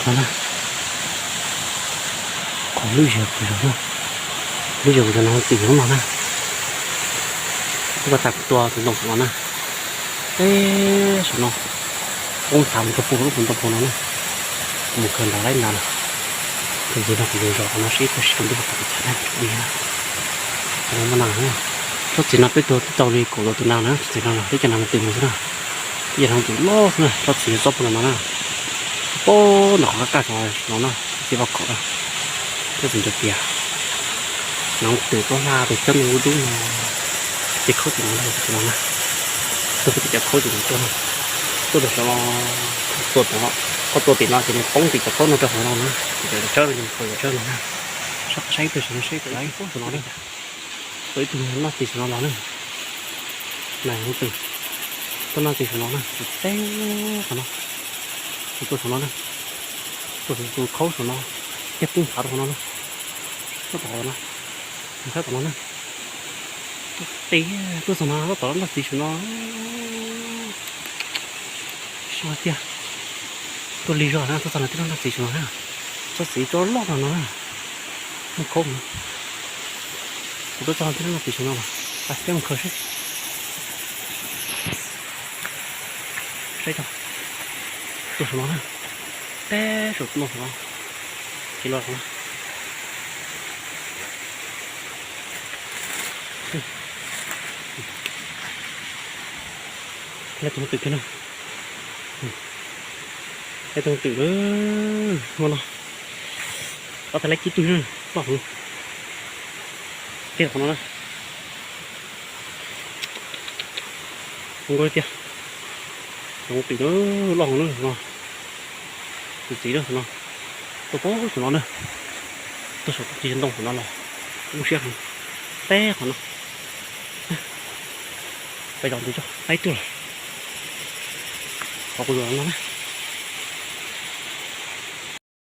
No na, qhov lub zog kuv zov, lub zog kuv zov no twm lub no na. Kuv pas tas kuv tua tus ntoo saum no na. Teb saum no, poob nthav mus rau puag lub ntoo puag no na. Kuv mus khaws nrad laib ntag na. Tus ntxiv no kuv yuav zov qhov no seb puas sib rau ntuj puas tau kev chaw na. Tsob txiv no peb tua twb tau li kaum tawm tus nas na, tsob txiv no na, teb cov nas twm mus xwb na. Teb cov nas twm loj xwb na, tsob txiv txob puag no na. Pab nram qhov kaj kaj no na, txiv vaj khaum na, tsob txiv ncaws tias nas twm tuaj hla tus cab ntoo dub dub no, ces khaub tim no na, tus no na, tuaj peb cov khaub tim no tuaj na, tuaj rau saum no, tua tim no, koj tua tim no ces nws poob tim cov khaub no rau hauv no na, tim cov tsawb no ces nws tua cov tsawb no na. Sab qab saib pem saum no seb, tua ib tug noj txiv saum no los na. Nas twm tuaj noj txiv saum no na, teb qhov no, tus tuaj saum no na, tus khaub saum no, tiag poob nthav rau qhov no na, tab tom no, tab tom no na, tes tuaj saum no tab tom noj txiv saum no. Sab tiag, tuaj lig zog na, tuaj txog no twb noj txiv saum no na, tsob txiv tsob loj no no na, muaj khaub no. Kuv tuaj txog no twb noj txiv saum no los, peb mus khaws seb. Saib tso, tuaj saum no na, teb saum no saum no, kev los saum no. Laib tus twm kiag na, laib tus twm na, no no, tab tab laib kib tug na, loj heev. Kiag qhov no na. Zoo nkauj tiag. Tus twm na, loj heev na no. Tus txiv na no, tuaj pab saum no na, tuaj saum tus txiv ntoo saum no los, lub siab heev. Teb qhov no, pais zov ntxiv tso, laib ib tug lawm. Qhov kuv zov no na,